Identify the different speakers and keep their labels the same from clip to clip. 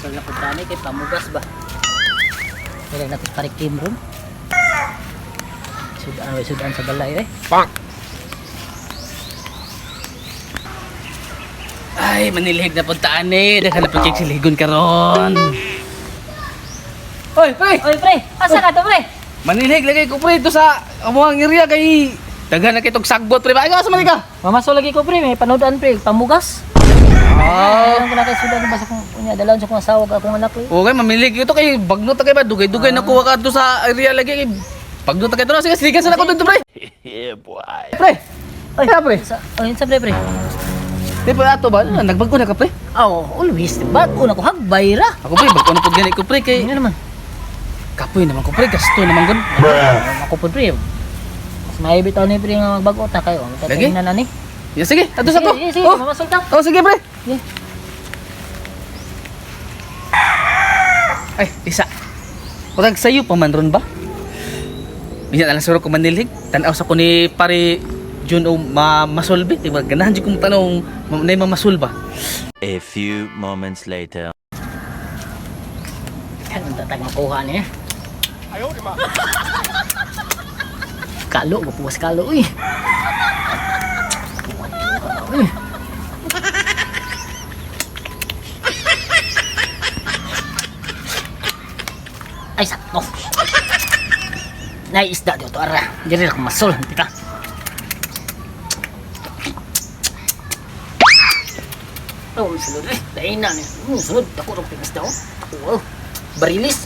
Speaker 1: Masal na punta ni kay pamugas ba. Kailan natin parikim ron. Sudan, sudan sa balay eh.
Speaker 2: Ay, manilhig na puntaan eh. Daghan na pud kay silhigon karon. Oy, pre!
Speaker 1: Oy pre, asa ka to pre?
Speaker 2: Manilhig lagi ko pre ito sa amuang area kay daghan na kay tog sagbot pre. Ba, ikaw asa man ka?
Speaker 1: Mamaso lagi ko pre, may panoodaan pre, pamugas.
Speaker 2: Ah,
Speaker 1: Alam ko na kay sudan ba sa kong unya dalawon sa kong asawa kag akong anak pre.
Speaker 2: okay, mamilig ito kay bagnot ta kay ba dugay-dugay na kuha ka to sa area lagi kay bagnot ta kay to. Sige, sige sa nako dito pre.
Speaker 3: Yeah, boy.
Speaker 2: Pre.
Speaker 1: Oy,
Speaker 2: Kaya, pre.
Speaker 1: Sa, oy, sa pre pre.
Speaker 2: Di pa ato ba? Ano, Nagbago na ka pre.
Speaker 1: Oh, always bago na ko hagbay ra.
Speaker 2: Ako pre, bago na pud gani ko pre kay
Speaker 1: Ano naman?
Speaker 2: kapoy naman ko pre, gasto naman gud.
Speaker 1: Ako po pre. Mas may bitaw ni pre nga magbago ta kayo.
Speaker 2: Lagi?
Speaker 1: Matatayin na ni.
Speaker 2: Ya sige, ato sa ko.
Speaker 1: Sige, sige,
Speaker 2: Oh,
Speaker 1: mamasol ta.
Speaker 2: oh sige pre.
Speaker 1: Sige.
Speaker 2: Ay, isa. Murag sayo pa man ron ba? Bisan na lang suro ko manilhig. Tanaw sa ko ni pare Jun o ma masulbi. Di ba ganahan jud kong tanong na mamasul ba?
Speaker 3: A few moments later.
Speaker 1: Kan tatag makuha niya. Ayaw di ma. Kalo, mapuwas kalo uy. Uy. Ay, sakto. Nay isda dito ara. Diri ra ko masol, tika. Oh, sulod eh. Dahil na niya. Sulod. Ako rin isda oh. Ako oh. Barilis.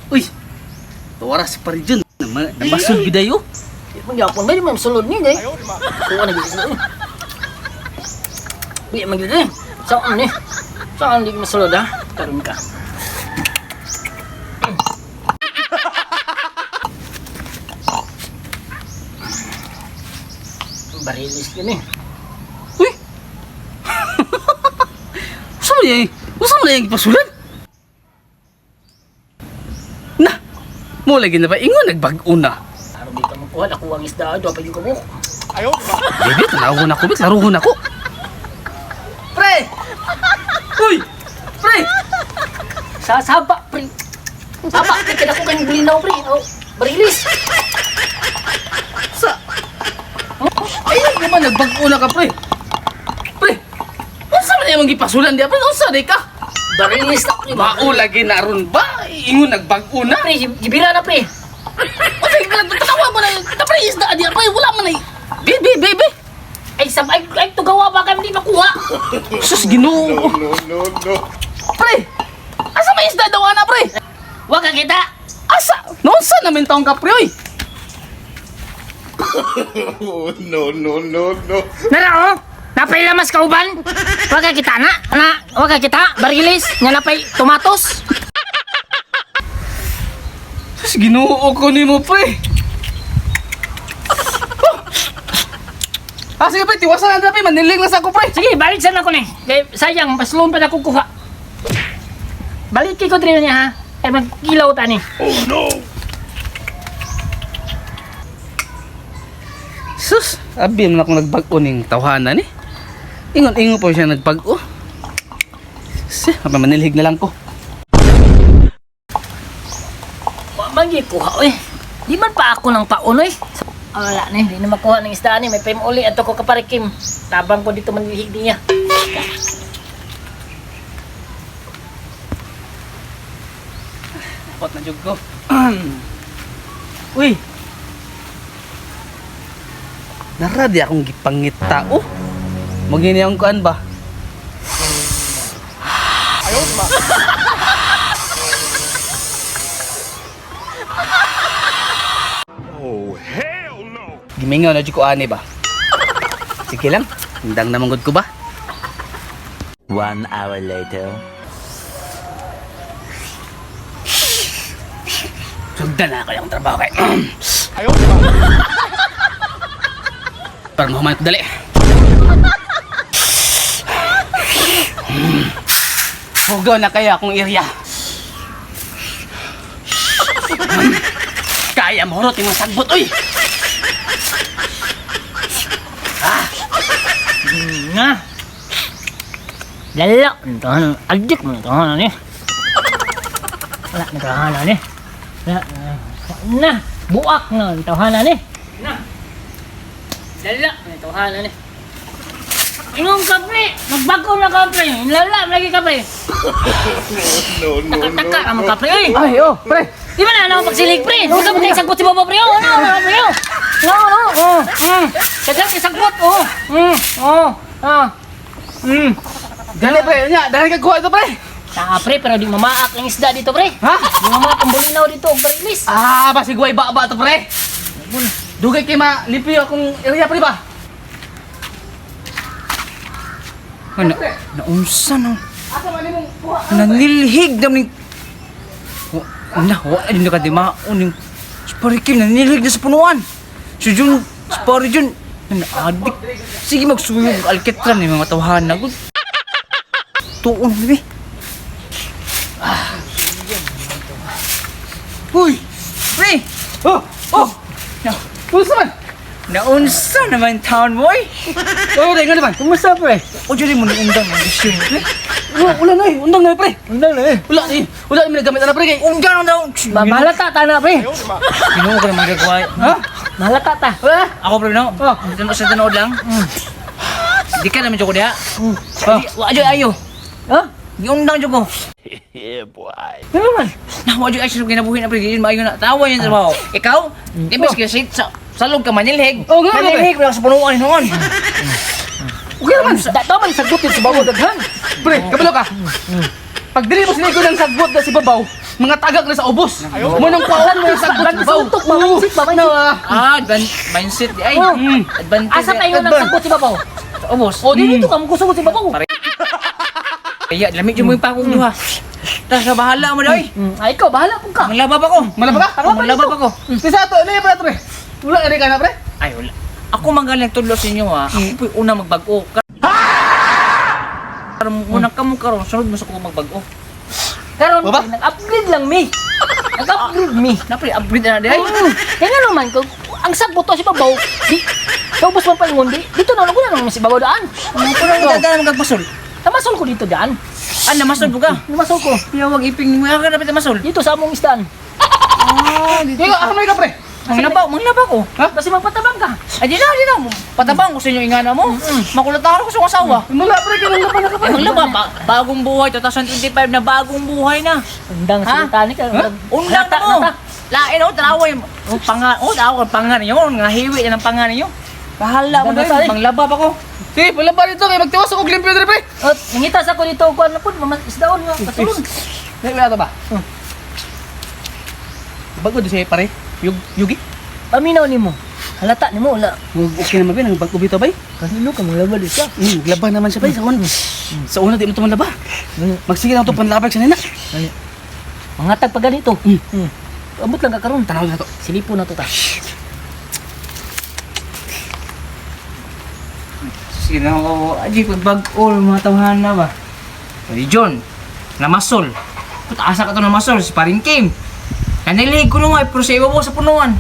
Speaker 2: Uy. Tuwara si pare Jun. Namasul gyud ayo.
Speaker 1: Magyapon ba? Di man sulod ni eh. Kuha na gid eh. Di man gid eh. Saan ni? Saan di masulod ha? Karon ka. Barilis yun eh.
Speaker 2: Uy. Usa man yang usa man yang gipasulan? Na. Mo lagi na ba ingon nagbag-o na.
Speaker 1: Aron di ka makuha, nakuha ang isda, doon pa yung kabuk.
Speaker 2: Baby, tanawon ako, bit laruhon ako. Pre! Uy! Pre!
Speaker 1: Sa saba, pre. Saba, pre, kaya ko kayong bulinaw, pre. Oh, barilis.
Speaker 2: Sa... Ay, naman, nagbag-o na ka, pre. Pre! Unsa man imong gipasulan diya, pre? Unsa di ka?
Speaker 1: Barilis na, pre.
Speaker 2: Mao lagi na ron ba? Ingon nagbag-o na.
Speaker 1: Pre, gibira na, pre.
Speaker 2: Unsa ka tatawa mo na? Kita pre isda diya, pre. Wala man ay. Be, be, be, be.
Speaker 1: Ay, sab ay, ay, tugawa ba kami di makuha?
Speaker 2: Sus, Ginoo.
Speaker 4: No, no, no.
Speaker 2: Pre! Asa may isda daw ana, pre?
Speaker 1: Wa ka kita.
Speaker 2: Asa? Noon namin taong ka, pre, oy?
Speaker 4: Oh, no, no, no, no.
Speaker 1: Nara, oh. Napay lamas kauban. Wa ka kita na. Na, wa ka kita. Barilis. Nga napay tomatos.
Speaker 2: Sus, Ginoo ko nimo, pre. Oh! Ah, sige, pre. Tiwasan na, pre. Maniling na sa ako, pre.
Speaker 1: Sige, balik sana ko ni. Kay sayang, paslon pa na ko kuha. Balik ko diri niya ha. Kay magkilaw ta ni.
Speaker 2: Sus, abi man akong nagbag-o ning tawhana ni. Ingon-ingon pa siya nagbag-o. Si, mamanilhig na lang ko.
Speaker 1: Wa man gyud kuha oy. Di man pa ako ng paon oy. Ah, wala ni, di na makuha ng isda ni. May uli ato ko kaparikim. Tabang ko dito manlihig niya.
Speaker 2: Dapat na jud ko. Uy. Nara di akong gipangita oh. Magini ang kuan ba?
Speaker 4: Oh, hell no.
Speaker 2: Gimingaw na jud ko ani ba? Sige lang, hindang naman gud ko ba?
Speaker 3: 1 hour later.
Speaker 2: Sugdan na ako yung trabaho kay. Para mahuman ko dali. Hugaw na kaya akong area. Kaya mo hurot yung sagbot, uy!
Speaker 1: Na. Lala, tahanan. Adik mo na tahanan eh. Wala na tahanan eh. Na, na, buak na ang tahanan eh. Na. Lala, na tahanan eh. Ingon ka pre, magbago na ka pre. Lala, lagi ka pre.
Speaker 4: No, no, no.
Speaker 1: Taka ka mo ka pre. Oy.
Speaker 2: Ay, oh, pre.
Speaker 1: Di ba na ano pagsilig pre? Huwag ka magkay sangkot si Baba pre. Oh, ano, ano, pre? Oh. No, no, oh. Daghang isangkot, oh. Oh. Ah.
Speaker 2: Dali pre, nya, dahil kagkuha ito pre.
Speaker 1: Taka pre, pero di mamaak ang isda dito pre.
Speaker 2: Ha?
Speaker 1: Di mamaak ang bulinaw dito, ang barilis.
Speaker 2: Ah, basig way ba to pre. Dugay kay ma lipi akong area pre ba?
Speaker 5: Ano? Naunsa no?
Speaker 2: Asa man nimong kuha?
Speaker 5: Nanilhig dam ning. Na, wa din ka di maon ning si Pare Kim nanilhig na sa punuan. Si Jun, si Pare Jun, adik. Sige magsuyog alkitran ni mga tawhan na gud. Tuon bibi. Ah. Uy! Pre!
Speaker 2: Oh, oh. Kumusta man?
Speaker 5: Naunsa naman town boy?
Speaker 2: Oh, dai nga naman.
Speaker 1: Kumusta pre?
Speaker 5: O dyan mo ni undang ang bisyo pre.
Speaker 2: Wala, wala na eh, undang na eh, pre.
Speaker 1: Undang na eh.
Speaker 2: Wala eh, wala ni nagamit na pre kay.
Speaker 5: Undang na daw.
Speaker 1: Mahalata ta na pre.
Speaker 5: Ginoo ka naman gagawa.
Speaker 2: Ha?
Speaker 1: Mahalata ta.
Speaker 2: Wala.
Speaker 5: Ako pre no.
Speaker 2: Oh.
Speaker 5: Tanood sa tanood lang. Di ka naman jud ko diha. Oh. Wa jud ayo.
Speaker 1: Ha?
Speaker 5: Giundang jud ko.
Speaker 3: Yeah, boy.
Speaker 1: Ano man?
Speaker 5: Na wa jud ayo sa kinabuhi na pre, di maayo na. Tawa niya trabaho. Ikaw, di ba kasi sa salog ka manilhig.
Speaker 2: Oh, nga,
Speaker 5: Manilhig wala sa punuan noon.
Speaker 2: Okay naman.
Speaker 1: Da tama ni sagot yun sa bago daghan.
Speaker 2: Pre, kabalo ka. Pag dili mo sinigo ng sagbot na si Babaw, mga tagak na sa ubos. Mo nang kuhaan mo yung sagbot sa
Speaker 1: Sa
Speaker 2: Babaw.
Speaker 1: utok ba? Mindset ba? Mindset.
Speaker 5: Ah, mindset di ay.
Speaker 1: Oh.
Speaker 5: Advantage.
Speaker 1: Asa tayo nang sagot si babaw?
Speaker 5: Ubos.
Speaker 1: O di dito ka mo kusog si babaw.
Speaker 5: Kaya lamig jud mo yung pakong duha. Tas sa bahala mo day.
Speaker 1: Ay ikaw bahala pud ka.
Speaker 5: Manglaba pa ko.
Speaker 2: Malaba ka?
Speaker 5: Manglaba pa ko.
Speaker 2: Sa ato, ano yung pre, pre? Wala ka rin ka na pre?
Speaker 5: Ay wala. Ako man galing tudlo sa inyo ha. Ako po'y una magbag-o. Karon unang kamo karon sunod mo sa ko magbag-o.
Speaker 1: Karon
Speaker 2: Baba?
Speaker 1: nag-upgrade lang mi. Nag-upgrade mi.
Speaker 5: Na pre upgrade na di ay.
Speaker 1: Kaya nga naman kung ang sagbot to si babaw, di kaubos man palingon di. Dito na lang ko na naman si babaw daan.
Speaker 5: Ang kuno ang dagan magpasol.
Speaker 1: Tamasol ko dito daan.
Speaker 5: Ah, namasol po ka.
Speaker 1: Namasol ko.
Speaker 5: Piyawag iping mo ka dapat namasol.
Speaker 1: Dito sa among isdaan.
Speaker 5: Ah, dito.
Speaker 2: Ikaw, ako na ikaw pre.
Speaker 5: Manglaba, manglaba ko.
Speaker 2: Ha?
Speaker 1: Kasi magpatabang ka.
Speaker 5: Ay di na, di na. Patabang ko sa inyo ingana mo. Makulataro ko sa akong asawa.
Speaker 2: Wala pre, kailan na pa na ka
Speaker 5: Ay,
Speaker 2: pre.
Speaker 5: manglaba, bagong buhay, 2025 na bagong buhay na.
Speaker 1: Undang
Speaker 5: Ha?
Speaker 1: salita ni ka.
Speaker 5: Undang
Speaker 1: Nata,
Speaker 5: mo.
Speaker 1: nata.
Speaker 5: Lain oh, tanawa yung oh, panga, oh, tanawa ang panga ninyo, nga hiwi na ng panga ninyo. Bahala mo
Speaker 1: Undang
Speaker 5: doon,
Speaker 1: na,
Speaker 5: manglaba pa ko.
Speaker 2: Sige, wala pa dito kay magtiwas ako limpyo dre pre.
Speaker 1: At nangitas ako dito kuan na pud isdaon nga pasulon.
Speaker 2: Dili wala to ba? Bago di siya pare. Yug yugi.
Speaker 1: Paminaw nimo. Halata nimo wala.
Speaker 2: Okay naman ba nang bago bitaw bay?
Speaker 1: Kanino ka manglaba di siya?
Speaker 2: Laba naman siya bay sa una. Sa una di mo to manlaba. Magsige na to panlabag sa nina.
Speaker 1: Mangatag pa ganito. Abot lang ka karon.
Speaker 2: Tanaw na to.
Speaker 1: Silipo na to ta.
Speaker 5: Sige na ako, aji, pagbag-o, mga tawhan na ba? Pwede John, namasol. Puta, asa ka to namasol, si paring Kim. Nanilig ko nung ay, pero sa ibabaw sa punuan.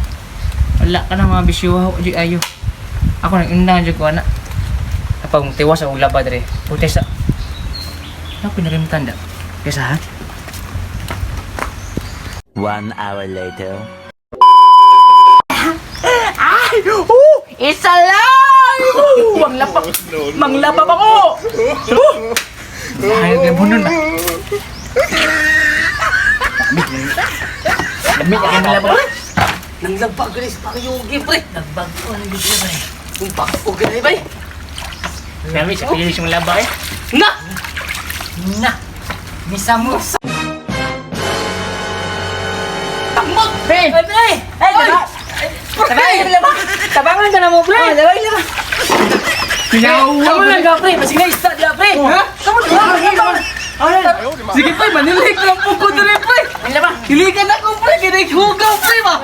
Speaker 5: Wala ka na mga bisyo, aji, ayo. Ako nang indang dyan ko, anak. Kapag tiwas akong laba dre, puti sa... Ano pinarimtan da? Kaysa ha?
Speaker 3: 1 hour later.
Speaker 5: Ay! Oh! It's alive! Oh! Manglapa! Manglapa pa ko! Oh! Ay, ganun nun ah. Lamig na kayo malapa.
Speaker 2: Nanglaba guys, pang yugi pre.
Speaker 1: Nagbago na dito pre.
Speaker 2: Kung pak og gani bay.
Speaker 5: Lamig sa pilis yung laba eh.
Speaker 2: Na!
Speaker 1: Na. Misamusa.
Speaker 2: Tambok!
Speaker 5: Hey!
Speaker 1: Ay, pre! Ay,
Speaker 2: Ay!
Speaker 1: taba.
Speaker 2: Pre!
Speaker 1: Tabangan ka na mo, pre!
Speaker 5: Laba, laba!
Speaker 2: Yawa
Speaker 1: Kamu lang ka, pre! Masig na isda diya, pre!
Speaker 2: Ha?
Speaker 1: Kamu lang ka, pre!
Speaker 2: Sige pre, manilig lang po ko dre pre.
Speaker 5: Ang laba!
Speaker 2: Hiligan ako pre, kay hugaw pre ba.